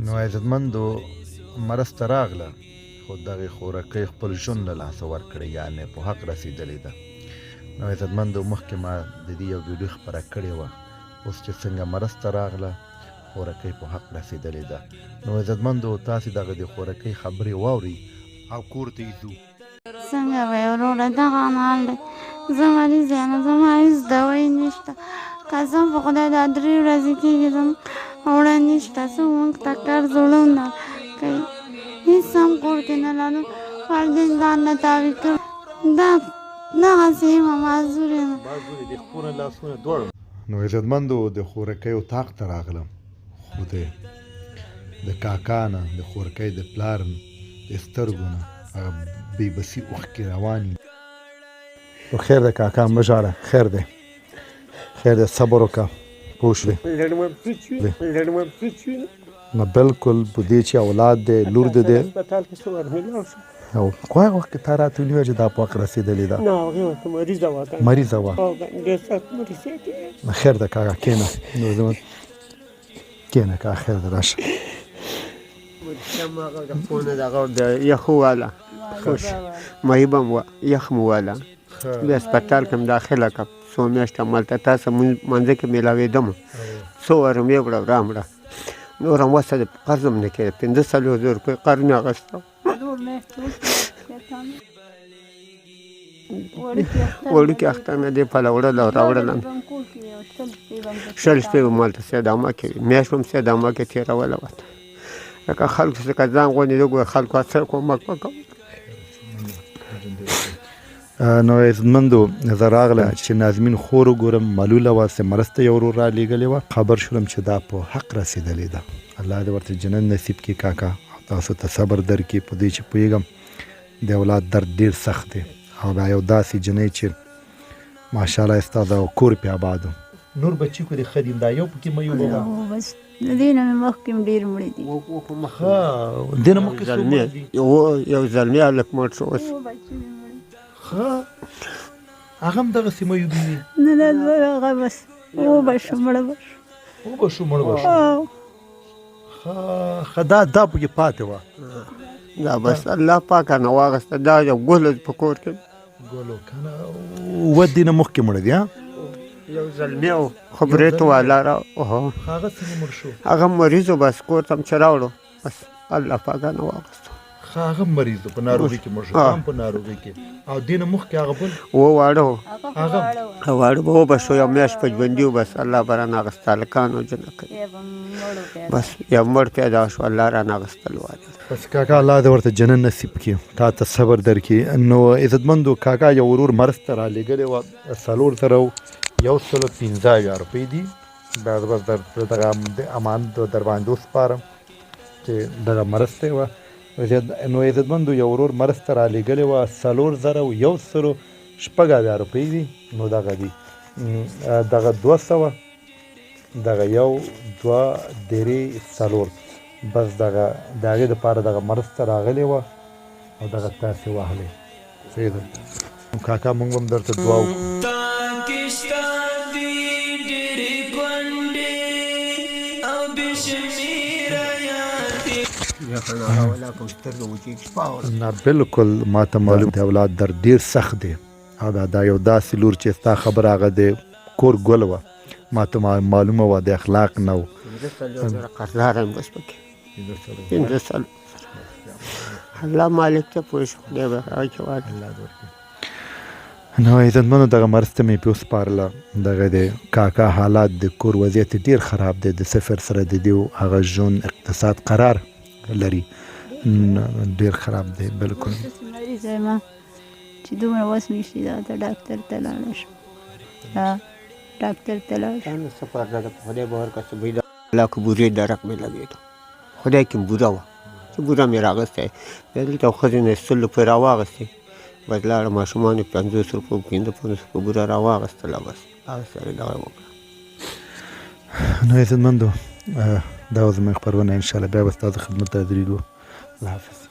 نو عزتمندو مرسته راغله خو دغې خورکۍ خپل ژوند له لاسه ورکړی یعنې په حق رسیدلې ده. نو عزتمندو مخکې ما د دې یو ویډیو خپره کړې وه، اوس چې څنګه مرسته راغله خورکۍ په حق رسیدلې ده. نو عزتمندو تاسې دغه د خورکۍ خبرې واورئ او کور ته یې ځو. څنګه به یې وروره دغه حال دی، زه مریض یم، زما هېڅ دوایي نشته، قسم په خدای دا درې ورځې کېږي زما اوړه نشته، څوک موږ ته قرض اوړه هم نه کوي، هېڅ هم کور کې نه لرو، پردې ځان نه تاوي کړو، دا دغسې یم، معذور یم. نو عزتمندو د خورکۍ اتاق ته راغلم خو د د کاکا نه د خورکۍ د پلار د سترګو نه هغه بې بسي اوښکې روانې. نو خیر دی کاکا مه ژاړه، خیر دی، خیر دی، صبر وکړه، پوه شوې؟ نه بالکل په دې چې اولاد دی، لور دې دی. او خو هغه وخت کې تا راته ونیوه چې دا په وخت رسېدلې ده. نه هغې وخت مریضه وه. مریضه وه. ډېر سخت مریضه. خیر ده کاکا کښېنه، نو زه کښېنه کاکا خیر ده راشه. دغه د یخو والا خوش مهیب هم وه، یخ مو والا بیا هسپتال کې مې داخله کړم، څو میاشتې همالته تاسو منځ کې میلاوېدم، څو واره مې وړه رامړه، نور هم وسه د قرض هم نه کېده، 45,000 روپۍ قرض مې اخیسته. وړوکي اختر نه دې پله وړله او راوړله مې، 20 شپې به مالته سیدامه کې وي، میاشت به هم سیدامه کې تېروله ورته، لکه خلکو څخه ځان غوندې وګوره، خلکو هر څه کومک وکړ. نو عزتمندو زه راغله چې نازمین خور وګورم، معلوله وه، څه مرسته یې ورور رالیږلې وه، خبر شولم چې دا په حق رسېدلې ده. الله دې ورته جنت نصیب کړي کاکا، او تاسو ته صبر درکړي. په دې چې پوهېږم د اولاد درد ډېر سخت دی، او بیا یو داسې جنۍ چې ماشاءالله ستا د کور پې آباد و. نور بچي خو دې ښه دي، دا یو پکې مه یو بابا. بس د دې نه مې مخکې هم ډېر مړه دي. ښه، دې نه مخکې څو مړه دي؟ یو زلمی هلک مړ شو اوس. ښه، هغه هم دغسې مه یوبي وي؟ نه نه، هغه بس وبه شو، مړه به شو. وبه شو، مړ به شو. ښه ښه، دا دا پکې پاتې وه. دا بس الله پاک نه واغسته، دا یو ګل په کور کې ګلو کنه و دې نه مخکې مړه دي. یو زلمی و خو برېتو والا را، هغه څنګه مړ شو؟ هغه مریض و، بس کور ته هم چې راوړو بس الله پاک نه واغستو. ښه، هغه مریض و، په ناروغي کې مړ شو، هم په ناروغي کې. او دې نه مخکې هغه بل و واړه و، هغه واړه به وبه شو، یو میاشت په ژوندي و، بس الله به رانه اخیسته، هلکان او جنکۍ بس یو مړ پیدا شو، الله رانه اخیستل والي. بس کاکا الله دې ورته جنت نصیب کړي، تا ته صبر درکړي. نو عزتمندو کاکا یو ورور مرسته رالیږلې وه، 4175 روپۍ دي. بیا زه بس دغه امانت در باندې وسپارم چې دغه مرسته وه. نو عزتمندو یو ورور مرسته رالیږلې وه، 4176 روپۍ دي. نو دغه دي، دغه 200، دغه 1 2 3 4، بس دغه د هغې دپاره دغه مرسته راغلې وه او دغه تاسې واخلئ. صحیح ده کاکا، موږ به هم درته دعا وکړو. نه بالکل ما ته معلوم دی اولاد درد ډېر سخت دی، او دا یو داسې لور چې ستا خبره هغه د کور ګل وه، ما ته معلومه وه د اخلاق نه و. 45,000 قرضدار یم بس پکې، 45,000. الله مالک ته پوه شو، خدای به هغه کې ورکړي. الله دې ورکړي. نو عزتمنو دغه مرسته مې پې وسپارله. دغه د کاکا حالات د کور وضعیت ډېر خراب دی، د صفر سره د دیو هغه ژوند اقتصاد قرار لري، ډېر خراب دی بالکل. مریضه یم چې دومره وس نشي، دا ته ډاکتر ته لاړه شم، ډاکتر ته لاړ شم. څه پرده ده په خدای باور که څه بوی لا که بورې درک مې لګېده، خدای کې بوره وه چې بوره مې راغستی، بیا دلته ښځې نه 100 روپۍ راواغستې، بس لاړه ماشومانو 50 روپو 55 روپو بوره راواغستله، بس هغه سره دغه وکړه. نو عزتمندو دا وه زموږ خپرونه، انشاءالله بیا به ستاسو خدمت ته حاضرېږو. الله حافظ.